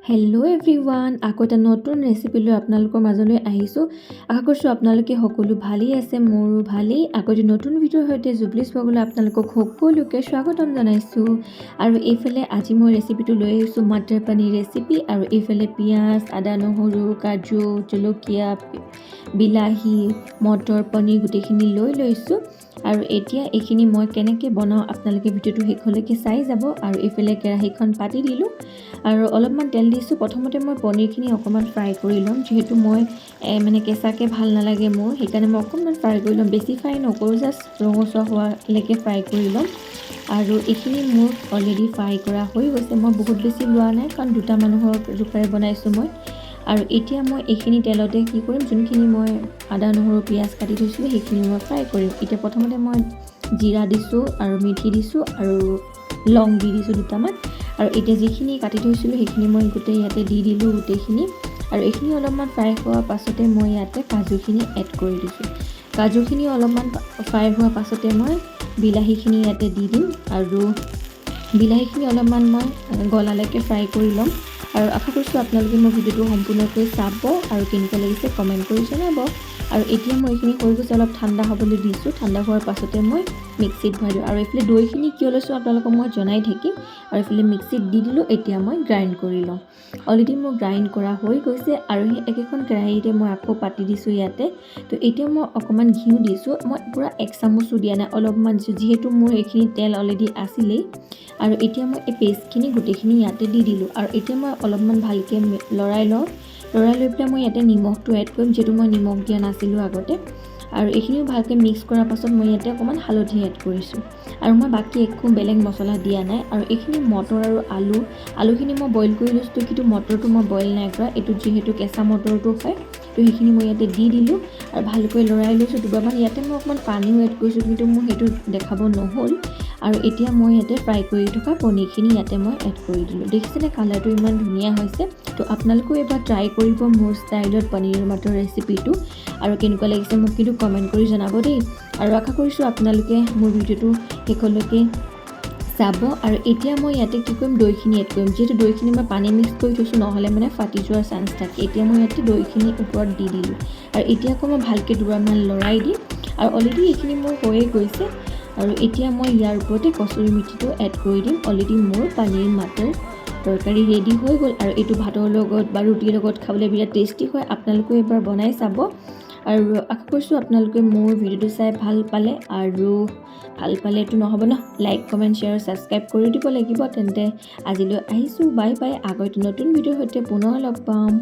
Hello' everyone, আকৌ এটা নতুন ৰেচিপি লৈ আপোনালোকৰ মাজলৈ আহিছোঁ। আশা কৰিছোঁ আপোনালোকে সকলো ভালেই আছে, মোৰো ভালেই। আকৌ এটি নতুন ভিডিঅ'ৰ সৈতে জুবলিছ ভ্লগলৈ আপোনালোকক সকলোকে স্বাগতম জনাইছোঁ। আৰু এইফালে আজি মই ৰেচিপিটো লৈ আহিছোঁ মটৰ পনীৰ ৰেচিপি। আৰু এইফালে পিঁয়াজ, আদা, নহৰু, কাজু, জলকীয়া, বিলাহী, মটৰ, পনীৰ গোটেইখিনি লৈ লৈছোঁ। আৰু এতিয়া এইখিনি মই কেনেকৈ বনাওঁ, আপোনালোকে ভিডিঅ'টো শেষলৈকে চাই যাব। আৰু এইফালে কেৰাহীখন পাতি দিলোঁ আৰু অলপমান তেল দিছোঁ। প্ৰথমতে মই পনীৰখিনি অকণমান ফ্ৰাই কৰি ল'ম, যিহেতু মই মানে কেঁচাকৈ ভাল নালাগে মোৰ, সেইকাৰণে মই অকণমান ফ্ৰাই কৰি ল'ম। বেছি ফ্ৰাই নকৰোঁ, জাষ্ট ৰঙচুৱা হোৱালৈকে ফ্ৰাই কৰি ল'ম। আৰু এইখিনি মোৰ অলৰেডি ফ্ৰাই কৰা হৈ গৈছে। মই বহুত বেছি লোৱা নাই, কাৰণ দুটা মানুহৰ জোখাৰে বনাইছোঁ মই। আৰু এতিয়া মই এইখিনি তেলতে কি কৰিম, যোনখিনি মই আদা, নহৰু, পিঁয়াজ কাটি থৈছিলোঁ, সেইখিনি মই ফ্ৰাই কৰিম। এতিয়া প্ৰথমতে মই জিৰা দিছোঁ আৰু মেথি দিছোঁ আৰু লং দি দিছোঁ দুটামান। আৰু এতিয়া যিখিনি কাটি থৈছিলোঁ, সেইখিনি মই গোটেই ইয়াতে দি দিলোঁ গোটেইখিনি। আৰু এইখিনি অলপমান ফ্ৰাই হোৱাৰ পাছতে মই ইয়াতে কাজুখিনি এড কৰি দিছোঁ। কাজুখিনি অলপমান ফ্ৰাই হোৱাৰ পাছতে মই বিলাহীখিনি ইয়াতে দি দিম আৰু বিলাহীখিনি অলপমান মই গলালৈকে ফ্ৰাই কৰি ল'ম। আৰু আশা কৰিছোঁ আপোনালোকে মোৰ ভিডিঅ'টো সম্পূৰ্ণকৈ চাব আৰু কেনেকুৱা লাগিছে কমেণ্ট কৰি জনাব। আৰু এতিয়া মই এইখিনি হৈ গৈছে, অলপ ঠাণ্ডা হ'বলৈ দিছোঁ। ঠাণ্ডা হোৱাৰ পাছতে মই মিক্সিত ভৰাই দিওঁ। আৰু এইফালে দৈখিনি কিয় লৈছোঁ, আপোনালোকক মই জনাই থাকিম। আৰু এইফালে মিক্সিত দি দিলোঁ, এতিয়া মই গ্ৰাইণ্ড কৰি লওঁ। অলৰেডি মোৰ গ্ৰাইণ্ড কৰা হৈ গৈছে। আৰু সেই একেখন কেৰাহীতে মই আকৌ পাতি দিছোঁ ইয়াতে। তো এতিয়া মই অকণমান ঘিউ দিছোঁ। মই পূৰা এক চামুচো দিয়া নাই, অলপমান দিছোঁ, যিহেতু মোৰ এইখিনি তেল অলৰেডি আছিলেই। আৰু এতিয়া মই এই পেষ্টখিনি গোটেইখিনি ইয়াতে দি দিলোঁ। আৰু এতিয়া মই অলপমান ভালকৈ লৰাই লওঁ। লৰাই লৈ পেলাই মই ইয়াতে নিমখটো এড কৰিম, যিহেতু মই নিমখ দিয়া নাছিলোঁ আগতে। আৰু এইখিনিও ভালকৈ মিক্স কৰাৰ পাছত মই ইয়াতে অকণমান হালধি এড কৰিছোঁ। আৰু মই বাকী একো বেলেগ মছলা দিয়া নাই। আৰু এইখিনি মটৰ আৰু আলু, আলুখিনি মই বইল কৰি লৈছিলোঁ, কিন্তু মটৰটো মই বইল নাই কৰা। এইটো যিহেতু কেঁচা মটৰটো হয়, তো সেইখিনি মই ইয়াতে দি দিলোঁ আৰু ভালকৈ লৰাই লৈছোঁ দুবাৰমান। ইয়াতে মই অকণমান পানীও এড কৰিছোঁ, কিন্তু মোৰ সেইটো দেখাব নহ'ল। আৰু এতিয়া মই ইয়াতে ফ্ৰাই কৰি থকা পনীৰখিনি ইয়াতে মই এড কৰি দিলোঁ। দেখিছেনে, কালাৰটো ইমান ধুনীয়া হৈছে? তো আপোনালোকেও এবাৰ ট্ৰাই কৰিব মোৰ ষ্টাইলত পনীৰ মটৰ ৰেচিপিটো আৰু কেনেকুৱা লাগিছে মোক কিন্তু কমেণ্ট কৰি জনাব দেই। আৰু আশা কৰিছোঁ আপোনালোকে মোৰ ভিডিঅ'টো শেষলৈকে চাব। আৰু এতিয়া মই ইয়াতে কি কৰিম? দৈখিনি এড কৰিম। যিহেতু দৈখিনি মই পানী মিক্স কৰি থৈছোঁ, নহ'লে মানে ফাটি যোৱাৰ চান্স থাকে। এতিয়া মই ইয়াতে দৈখিনি ওপৰত দি দিলোঁ আৰু এতিয়া আকৌ মই ভালকৈ দুবাৰমান লৰাই দিম। আৰু অলৰেডি এইখিনি মোৰ হৈয়ে গৈছে। আৰু এতিয়া মই ইয়াৰ ওপৰতে কচুৰি মেথিটো এড কৰি দিম। অলৰেডি মোৰ পনীৰ মাটৰ তৰকাৰী ৰেডি হৈ গ'ল। আৰু এইটো ভাতৰ লগত বা ৰুটিৰ লগত খাবলৈ বিৰাট টেষ্টি হয়। আপোনালোকেও এবাৰ বনাই চাব। আৰু আশা কৰিছোঁ আপোনালোকে মোৰ ভিডিঅ'টো চাই ভাল পালে। আৰু ভাল পালেতো নহ'ব ন, লাইক, কমেণ্ট, শ্বেয়াৰ, ছাবস্ক্ৰাইব কৰি দিব লাগিব। তেন্তে আজিলৈ আহিছোঁ, বাই বাই। আগত নতুন ভিডিঅ'ৰ সৈতে পুনৰ লগ পাম।